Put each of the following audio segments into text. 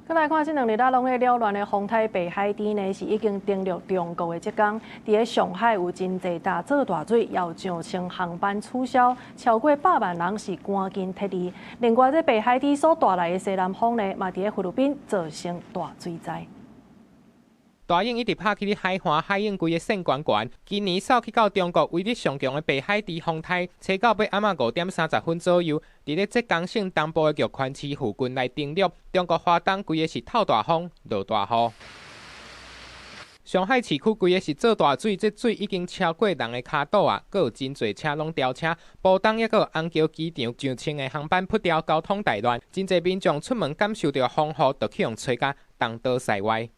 閣來看，這兩日仔攏咧擾亂的風颱白海豬呢，是已經登陸中國的浙江。佇咧上海有真濟搭做大水，有上千航班取消，超過百萬人是趕緊撤離。另外，這白海豬所帶來的西南風呢，嘛佇咧菲律賓造成大水災。大湧一直拍去咧海岸，海湧規个線懸懸。今年掃去到中國威力上強的白海豬風颱，初九欲暗仔5點30分左右，佇咧浙江省東部的玉環市附近來登陸。中國華東規個是透大風、落大雨。上海市區規个是做大水，這水已經超過人的跤肚啊！閣有真濟車攏掉車，浦東抑閣有虹橋機場上千个航班噗掉，交通大亂。真濟民眾出門感受著風雨，就去予吹甲東倒西歪。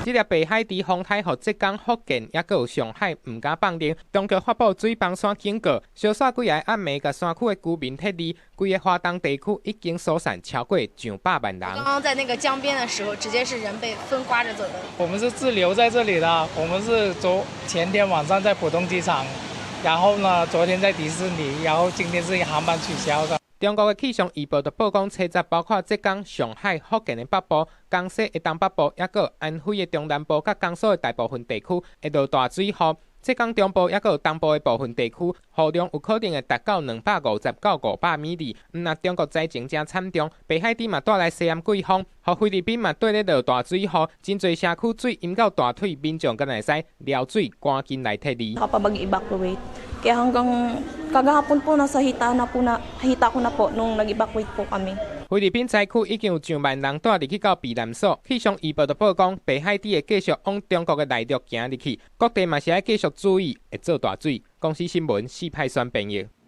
這粒白海豬風颱，予浙江、福建，抑閣有上海毋敢放任。當局發布水崩山警告，小煞幾个暗暝共山區的居民撤離，規個華東地區已經疏散超過上百萬人。剛剛在那個江邊的時候，直接是人被風颳著走的。我們是滯留在這裡的，我們是昨前天晚上在浦東機場，然後呢，昨天在迪士尼，然後今天是航班取消的。中國的氣象預報就報講，初十包括浙江、上海、福建的北部、江西的東北部，抑閣安徽的中南部、佮江蘇的大部分地區會落大水雨。浙江中部抑閣有東部的部分地區，雨量有可能會達到250到500米里。毋但中國災情誠慘重，白海豬嘛帶來西南季風，予菲律賓嘛綴咧落大水雨，真濟社區水淹到大腿，民眾敢若會使撩水趕緊來撤離。 Nakapag-evacuate. Kaya hanggang kagahapon po nasa hita na po na hita ko na po nung nag-evacuate po kami. 菲律賓災區已經有上萬人蹛入去到避難所。氣象預報就報講，白海豬會繼續往中國的內陸行入去，各地嘛是愛繼續注意，會做大水。公視新聞四派選編譯。